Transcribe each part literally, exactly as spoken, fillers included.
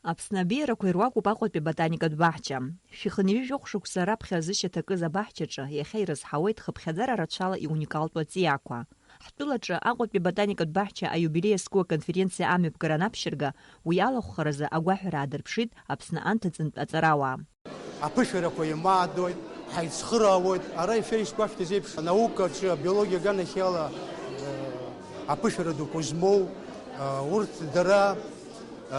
Аԥсны абеиарақәа ируакуп Аҟәатәи аботаникатә баҳча. Шәи хынҩажәи жәохә шықәса раԥхьа зышьа ҭакыз абаҳчаҿы иахьа ирызҳауеит хыԥхьаӡара рацәала иуникалтәу аҵиаақәа. Ҳтәылаҿы Аҟәатәи аботаникатә баҳча аиубилеи иазку аконференциа амҩаԥгара анаԥшьырга, уи алахәхаразы агәаҳәара аадырԥшит Аԥсны анҭыҵынтә аҵарауаа. Аԥышәарақәа еимаадоит, ҳаицхыраауеит. Ара ишәа ишгәашәҭаз еиԥш, анаукаҿы абиологиа аганахьала, э, аԥышәара дуқәа змоу, э, урҭ дара, э,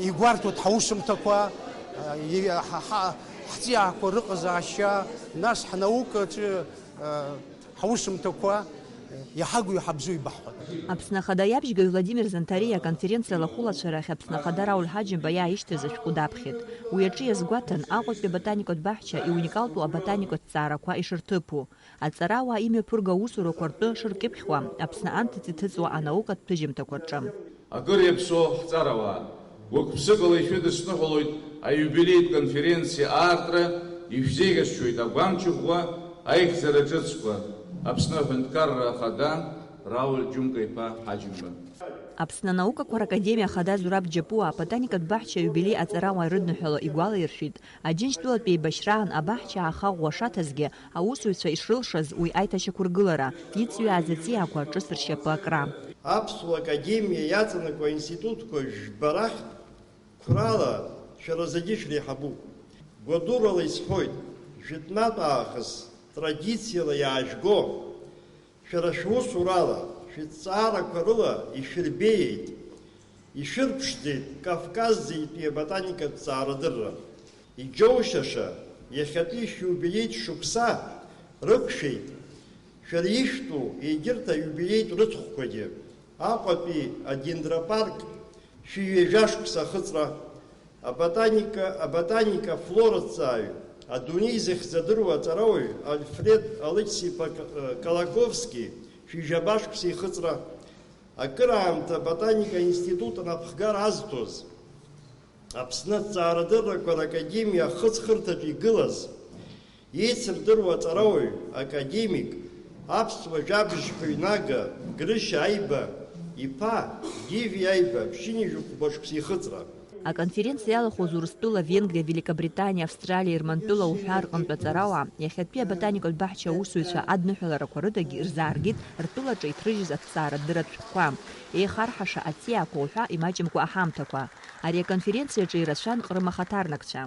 игәарҭоит ҳаусумҭақәа, э, и-, ҳа-, ҳа-, ҳҵиаақәа рыҟазаашьа, нас ҳнаукаҿы, э, ҳусумҭақәа иаҳагу-иаҳабзу ибаҳҳәоит. Аԥсны Ахада иабжьгаҩ Владимир Занҭариа аконференциа алахәылацәа рахь Аԥсны Ахада Рауль Ҳаџьымба иааишьҭыз ашәҟәы даԥхьеит. Уи аҿы иазгәаҭан, Аҟәатәи аботаникатә баҳча иуникалтәу аботаникатә ҵаарақәа ишырҭыԥу, аҵарауаа имҩаԥырго аусурақәа ртәы шыркьыԥхьуа, Аԥсны анҭыҵ иҭыҵуа анаукатә ҭыжьымҭақәа рҿы. Акыр иаԥсоу ҳҵарауаа, гәык-ԥсыкала ишәыдысныҳәалоит аиубилеитә конференциа аартра, ишәзеиӷьасшьоит агәамч ӷәӷәа, аихьӡара ҿыцқәа, Аԥсны Аҳәынҭқарра Ахада Рауль Џьумка-иԥа Ҳаџьымба. Аԥсны анаукақәа ракадемиа Ахада Зураб Џьапуа аботаникатә баҳча аиубилеи аҵарауаа ирыдныҳәало игәалаиршәеит, Аџьынџьтәылатә еибашьраан абаҳча аахаӷәӷәа шаҭазгьы, аусзуҩцәа ишрылшаз уи аиҭашьақәыргылара, иҵҩааз аҵиаақәа ҿыц ршьапы акра. Аԥсуа академиа иаҵанакуа аинститутқәа жәба рахьтә қәрала шәара зегьы шәреиҳабуп. Гәадурала исҳәоит, жәытәнатә аахыс традициала иаажәго, шәара шәусурала, шәыҭҵаарақәа рыла ишәырбеиеит, ишәырԥшӡеит Кавказзитәи аботаникатә ҵаарадырра. Иџьоушьаша, иахьатәи шәиубилеитә шықәса рықәшәеит шәара ишәтәу егьырҭ аиубилеитә рыцхәқәагьы, Аҟәатәи адендропарк шәи ҩажәа шықәса ахыҵра, аботаника, аботаника флораҭҵааҩ, адунеи зыхьӡ адыруа аҵарауаҩ Альфред Алықьса-иԥа К-, Колаковски шәи жәаба шықәса ихыҵра, акыраамҭа аботаника аинститут анапхгара азҭоз, Аԥсны аҭҵаарадыррақәа ракадемиа ахыҵхырҭаҿы игылаз, еицырдыруа аҵарауаҩ, академик, аԥсуа жәабжьҳәаҩ Нага Грышьа Аиба иԥа Гиви Аиба ԥшьынҩажәи хәба шықәса ихыҵра. Аконференциа иалахәыз Урыстәыла, Венгриа, Великобританиа, Австралиа, Ермантәыла уҳәа рҟынтә аҵарауаа, иахьатәи аботаникатә баҳча аусзуҩцәа адныҳәаларақәа рыдагьы рзааргеит ртәылаҿы иҭрыжьыз аҭҵаарадырратә шәҟәқәа, еихарҳаша аҵиаақәа уҳәа имаҷымкәа аҳамҭақәа. Ари аконференциаҿы ирацәан Ҟрым ахаҭарнакцәа.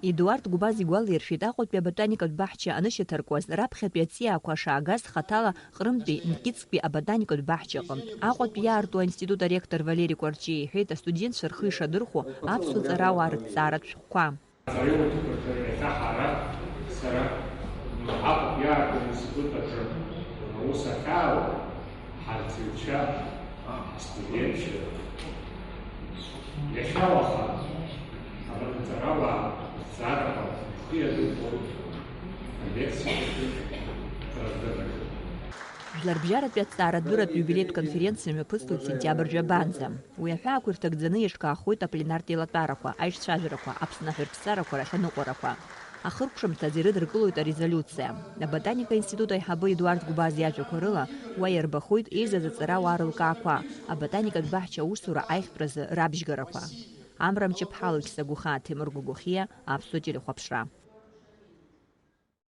Едуард Гәбаз игәалаиршәеит, Аҟәатәи аботаникатә баҳча анышьаҭаркуаз, раԥхьатәи аҵиаақәа шаагаз хаҭала Ҟрымтәи Нкитсктәи аботаникатә баҳчаҟынтә. Аҟәатәи иаарту аинститут аректор Валери Кәарҷиа иҳәеит, астудентцәа рхы ишадырхәо аԥсуа ҵарауаа рыҭҵааратә шәҟәқәа. Аҵараиурҭақәа рҿы иахьа ҳара, сара, Аҟәатәи иаарту аинститут аҿы аус ахьаауа, ҳарҵаҩцәа, ҳастудентцәа, иахьа уаха абарҭ аҵарауаа рыҭҵаарақәа рхы иадырхәо алекциақәа рҿы ҵарадырракы. Жәларбжьаратәи аҭҵаарадырратә иубилеитә конференциа мҩаԥысуеит сентиабр жәабанӡа. Уи аҳәаақәа ирҭагӡаны иаҿкаахоит апленартә еилатәарақәа, аишцәажәарақәа, Аԥсны аҳәынҭқаррақәа рахь аныҟәарақәа. Ахыркәшамҭазы ирыдыркылоит арезолиуциа. Аботаника институт аиҳабы Едуард Гәбаз иажәақәа рыла, уа иарбахоит еизаз аҵарауаа рылкаақәа, аботаникатә баҳча аусура аиӷьтәразы рабжьгарақәа. Амра Мҷыԥҳа, Лықьса Гәыхаа, Ҭемыр Гәагәахиа, Аԥсуа телехәаԥшра.